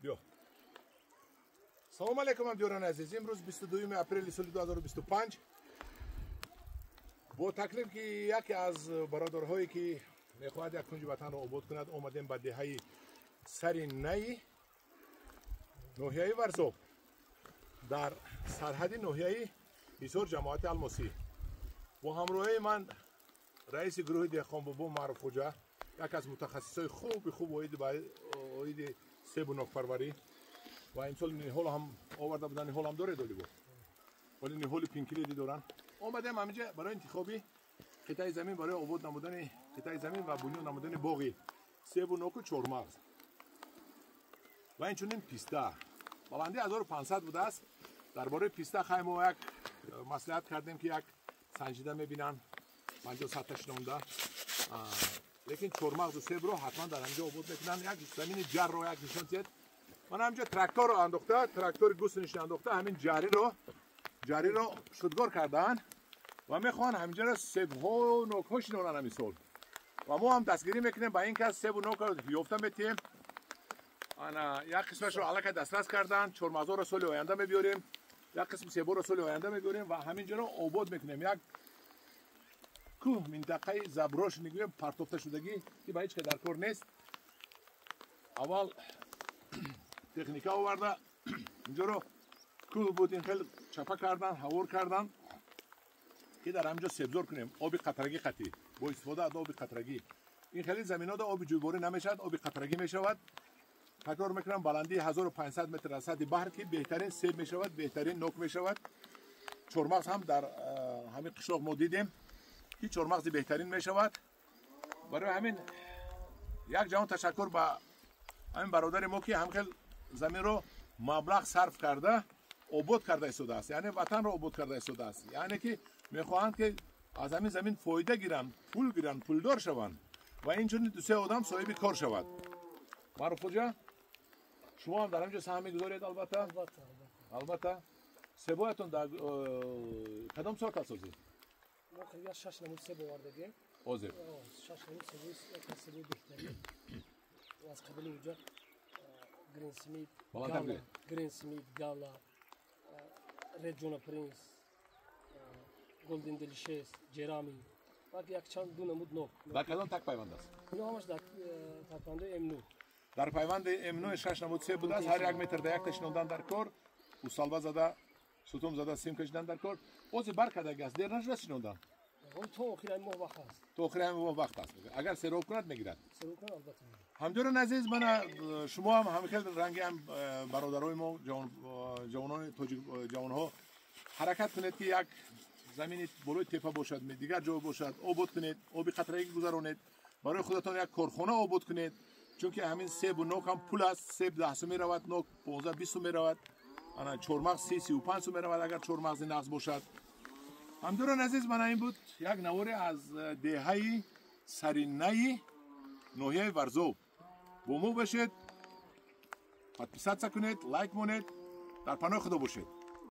Биё. Салом алейкум, ҳамдиёрони азиз. Имрӯз 22 апрели соли 2025 бо таклиф ки яке аз бародарҳое ки мехоҳад як кунҷи ватанро обод кунад, омадем ба деҳаи Сари Наи ноҳияи Варзоб дар сарҳади ноҳияи Ҳисор, ҷамоати Алмосӣ. Бо ҳамроҳии ман раиси гурӯҳи деҳқонбобо Маъруфхоҷа, яке аз мутахассисои хуби хуб оиди себу нокпарварӣ, ва имсол ниҳол ҳам оварда будан. Ниҳол ҳам доред олибо, вале ниҳоли пинкиледи доранд. Омадем ҳаминҷа барои интихоби қитъаи замин, барои обод намудани қитъаи замин ва бунёд намудани боғи себу ноку чормағз ва инчунин писта. Баландӣ 1500 будааст. Дар бораи писта хай мо як маслиҳат кардем, ки як санҷида мебинанд, 50 та шинонда, лекин чормағзу себро ҳатман дар ҳаминҷо обод мекунанд. Як замини ҷарро як нишон диҳед. Ман ҳаминҷо тракторро андохта, трактори гусеничный андохта, ҳамин ҷарриро шудгор кардаанд ва мехоҳанд ҳаминҷоро себҳо нокҳо шинонанд ҳамин сол. Ва мо ҳам дастгирӣ мекунем ба ин кас, себу нокро ёфта метиҳем. Ана як қисмашро аллакай дастрас карданд. Чормағзоро соли оянда мебиёрем, як қисми себоро соли оянда мебиёрем ва ҳаминҷоро обод мекунем. Як кӯҳ, минтақаи заброшенный гӯем, партофташудагӣ, ки ба ҳеҷ ка дар кор нест. Аввал техника оварда, инҷоро кӯҳ буд, ин хел чапа кардан, ҳавор кардан, ки дар ҳаминҷо себзор кунем. Оби қатрагӣ қатӣ, бо истифода аз оби қатрагӣ. Ин хеле заминода оби ҷӯйборӣ намешавад, оби қатрагӣ мешавад. Такрор мекунам, баландии 1500 метр аз сатҳи баҳр, ки беҳтарин себ мешавад, беҳтарин нок мешавад. Чормағз ҳам дар ҳамин қишлоқ мо дидем, ки чормағзи беҳтарин мешавад. Барои ҳамин як ҷаҳон ташаккур ба ҳамин бародари мо, ки ҳамхел заминро маблағ сарф карда обод карда истодааст, яъне ватанро обод карда истодааст, яъне ки мехоҳанд, ки аз ҳамин замин фоида гиранд, пул гиранд, пулдор шаванд ва инчунин дусе одам соҳиби кор шавад. Маъруфхоҷа, шумо ҳам дар ҳаминҷо саҳм мегузоред, албатта? Албатта. Себоятон дар кадом сорт асозед? Мо қариб шаш намуд себ овардагем. Ҳозир шаш намуд себои, як себои беҳтарин аз қабили инҷа Грени Смит, Грени Смит, Гала, Ред Ҷона Принс, Голден Делишес, Ҷерами ва якчанд ду намуд нок. Дар кадом так пайванд аст? Ино ҳамаш дар такпайвандои М9. Дар пайванди М9 шаш намуд себ будааст. Ҳар як метр да якта шинондан дар кор, усалба зада, сутум зада, сим кашидан дар кор. Ҳозир бар кардаги аст, дер нашуда шинондан? То охири ҳамин моҳ вақт аст. То охири ҳамин моҳ вақт аст. Агар сероб кунад, мегирад. Сероб кунад, албатта. Ҳамдиёрони азиз, мана шумо ҳам ҳамин ранги ҳам бародарои мо, ҷавонони тоҷик, ҷавонҳо, ҳаракат кунед, ки як замини болои тепа бошад, дигар ҷо бошад, обод кунед, оби қатрагӣ гузаронед, барои худатон як корхона обод кунед, чунки ҳамин себу нок ҳам пул аст. Себ 10 сум меравад, нок 15-20 сум меравад, ана чормағз 30-35 сум меравад, агар чормағзи нағз бошад. Ҳамдиёрони азиз, мана ин буд як наворе аз деҳаи Саринаи ноҳияи Варзоб. Бо мо бошед, подписаться кунед, лайк монед. Дар паноҳи Худо бошед.